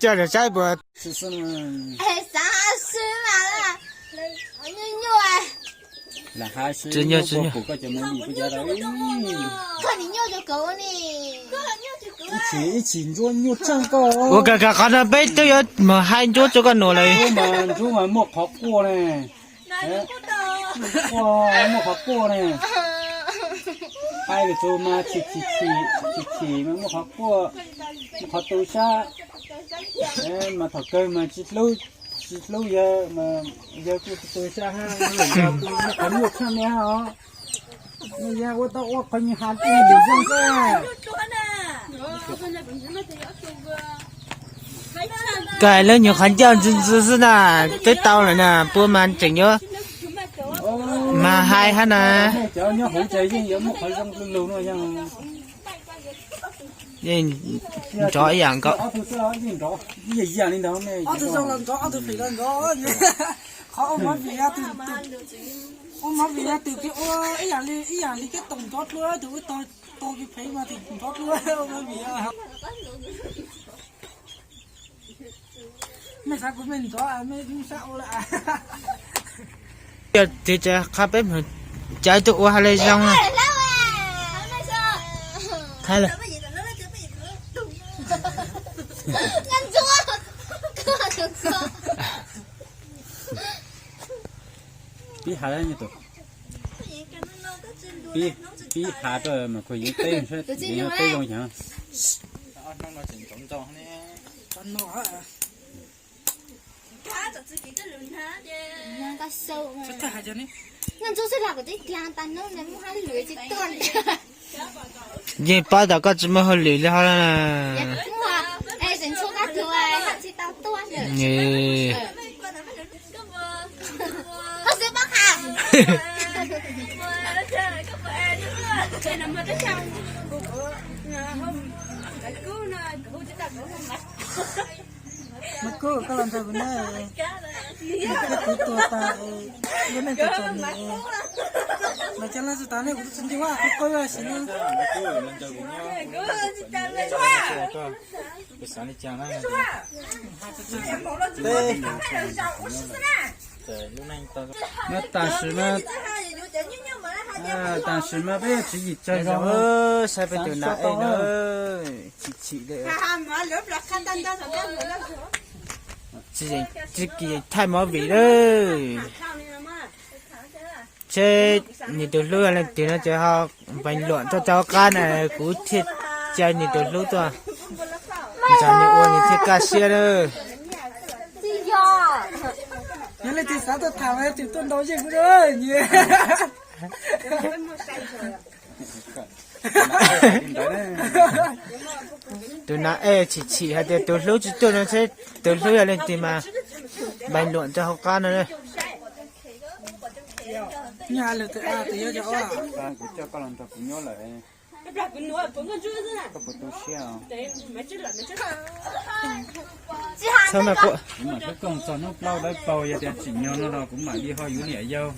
Coj saib puas. Tsis nyuaj, tsis nyuaj. Ua kawg kawg qhov no peb twb yuav mus hais ntsuab rau koj nuam lawm. Ntsuab mas muaj qhov quaj ne. Muaj qhov quaj ne. Hais lus tus mas chim chim chim chim mas muaj qhov quaj, muaj qhov tu sab. Mas thaum kawg mas tsis hlub, tsis hlub yawg mas yawg kuj tu sab hab, muaj qhov nyuaj tshaj me hab os. Nej yog ua tau ua qhov nyuag has tij lwm zoo xwb. Koj hais lub nyuag qhov ncauj ntxwv ntxwv xwb na, twb tau lawm na, puab mas tseem yuav mas hais hab na. Yeej nrov ib yam nkaus. Ob tug zoo los nrov, ob tug phem los nrov. Qhov ua mov vim yog tus, ua mov vim yog tus phem ua ib yam li, ib yam li keb toom nrov dlua, tus ua tog phem mas tus nrov dlua, ua mov vim yog. Mej xav kuv mej nrov, mej sab ua lawm. Yog txiv tsev qha peb mus cav tuaj ua hais li zoo. Thaib lawm. Pib has, pib has rau mas kuv yeej teb, yeej teb zoo heev. Yeej paub tas koj tsis muaj hauj lwm li hos. Mas kub, koj los nrog kuv nyob, kuv tuag tas, lub neej txom txom nyem, los coj loj tsis tas ne, kuv twb tsis nco qab qhov qub sim no. Tam sim no, tam sim no peb tswv yim tsawg zoo, saib peb tus nam ej no, chim chim li. Tsis kis thaij movie lawm. Seb nws tus hlub yog leej twg no ces ho npeeg luam tuaj rau hauv qab na, kuv thiaj caw nws tus hlub tuaj nrog nws ua nws thiaj kaj siab na. Yog leej twg xav tuaj tham mas tus tuaj nrau yeej kuv na. Tus nam ej chim chim hais tias tus hlub tsis tuaj no seb tus hlub yog leej twg mas npeeg luam rau hauv qab no. Kuv coj koj los nrog kuv nyob lawm, koj puas tu siab? Txhob maj quaj. Kuv mam hlub koj txog hnub plaub dawb paug, yog tias tsim nyog no los kuv mam li ho yuav niam yau.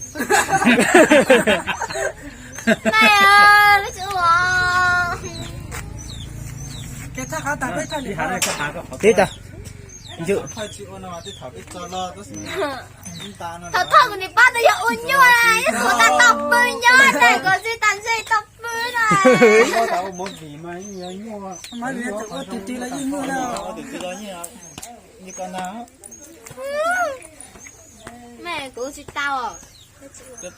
Tib tas, thaum thawj kuv nim pab tas yog ua nyuaj, ib qhov tas tau pw nyob tas kuv tsis tas ntshe tau pw na. Mej, kuv tsis tau. Twb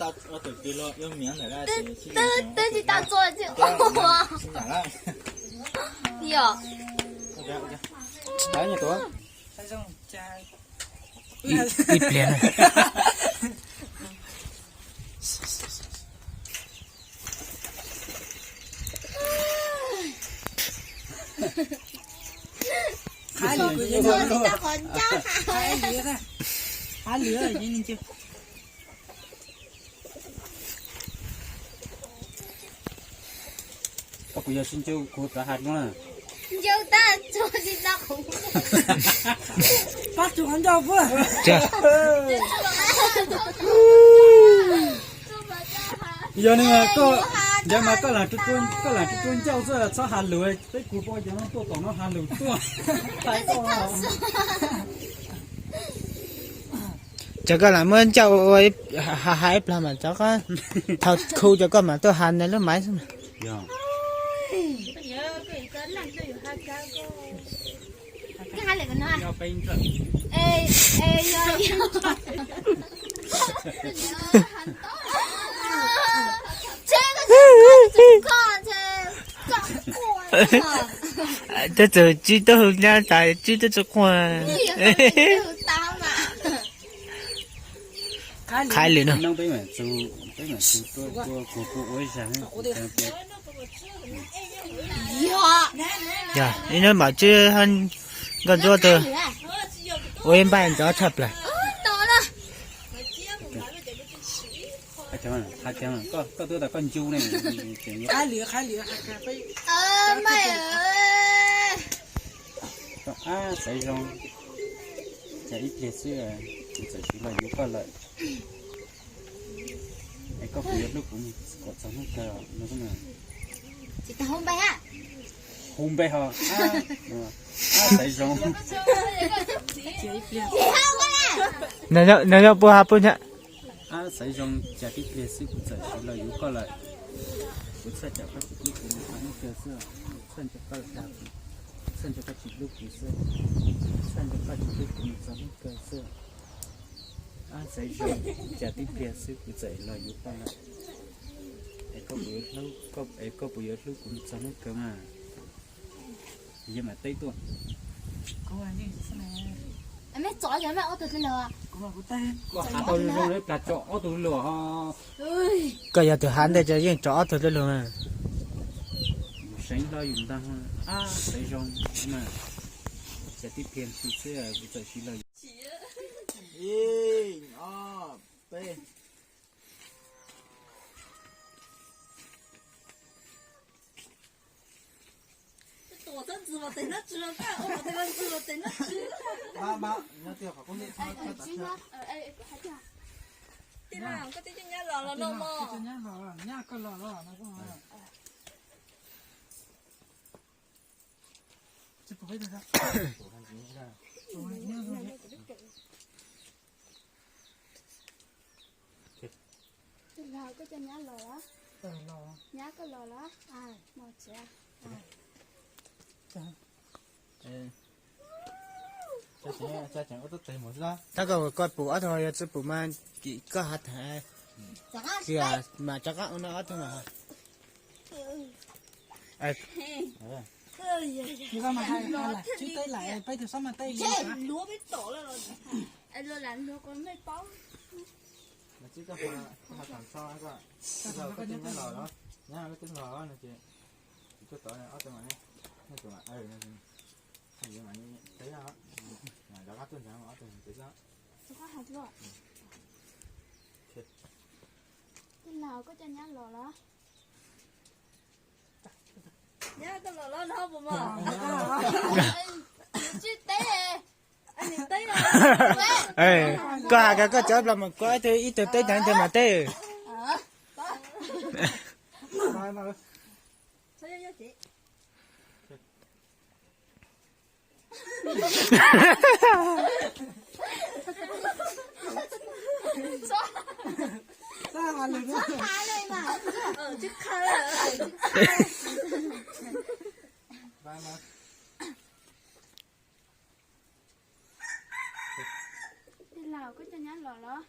tsis tau txua tsis ua. Yog. Ib pliag na. Koj puas yog sib ntsib kuv plav has no na? Pab tsuas qhov ncauj puab. Yog li mas koj, yog mas koj lam, koj lam rua rua ncauj xwb, txhob has lus, peb kuv pom cov no tuaj tom no has lus tuaj. Cov koj lam muab ncauj ua, has ib plag mas cov koj, thaum khu cov koj mas tuaj has nws lub maiv xwb mas. Twb txog tsib tug nyab tas tsib tug tsis quaj. Qhaib lwm no. Yog ib hnub mam tsib nkauj ntsuab tug ua ib npaij ntxov tshaj plaws. Koj tuaj tas koj ncu ne. Ab, xaiv zoo, cas ib pliag xwb kuv txawm siv los yuav koj lawm. Es koj puas yuav hlub kuv kom txog hnub kawg no? Hu npe ho, ab, xaiv zoo. Nws yog puas has puas nyob. Ab, xaiv zoo, cas ib pliag xwb kuv txawm siv los yuav koj lawm. Kuv txhaj cas koj tsis hlub kuv mus txog hnub kawg xwb, kuv txhaj nco koj dag, txhaj nco koj tsis hlub kuv xwb, txhaj nco koj tsis hlub kuv mus txog hnub kawg xwb. Ab, xaiv zoo, cas tib pliag xwb kuv txawm los yuav koj lawm. Es koj puas yuav hlub, es koj puas yuav hlub kuv mus txog hnub kawg mas? Yog mas teb tuaj. Koj has tau zoo zoo plas tso ob tug luag. Koj yog tus has ntej ces yeej tso ob tug luag. Yus seev hlo yus ntag, ab, xaiv zoo mas, cas tib pliag xwb kuv txawm siv los yuav. Ib, ob, peb. Koj twb coj nyab los los no mog. Nyab koj los los no. Koj coj nyab los los? Nyab koj los los? Tab koj koj pum ob tug yog tsis pum mas koj has tas, tsis mas rov qab ua no ob tug mas. Koj coj nyab los los, nyab koj twb los no ces, kuv tuaj tod ob tug mas, nej tus mas, teb, rov qab tuaj ntawd ob tug mas teb xwb. Koj los, koj coj nyab los los? Nyab koj los los no puas mog? Tsis teb. Koj has koj cov plas mas koj ib tug teb tag ib tug mas teb. Tij laug, koj coj nyab los los?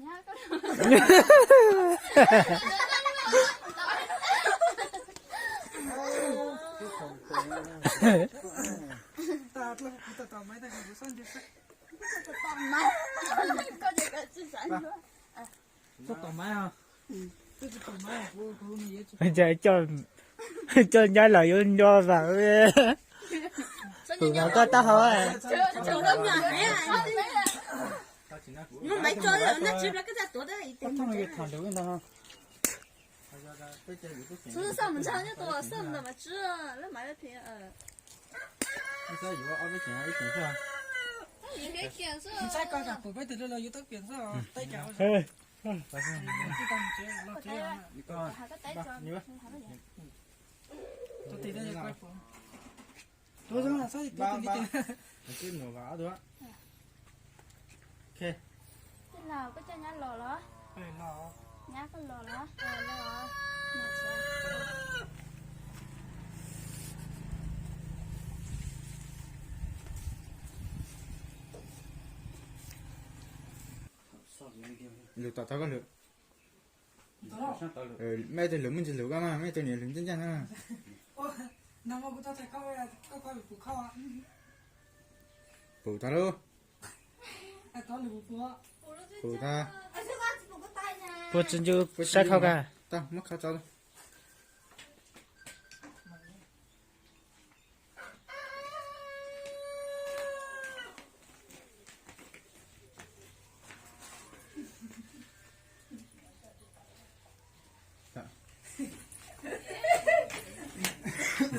Nyab koj los? Koj coj tom maiv os. Coj nyab los yuav nco vas. Tus no koj taub hau. Ntshai koj kam pum peb tus dua los yuav tau piam xwb, teb cov. Koj coj nyab los los? Nyab koj los los? Lwm tom tau koj lwm. Mej tug lwm muaj ntsis lwm koj mas, mej tug niam lwm ncaj ncaj na. Pum tag lauj. Pum tag. Puas tsis ncu saib khau kag? Tau, muab khau tso.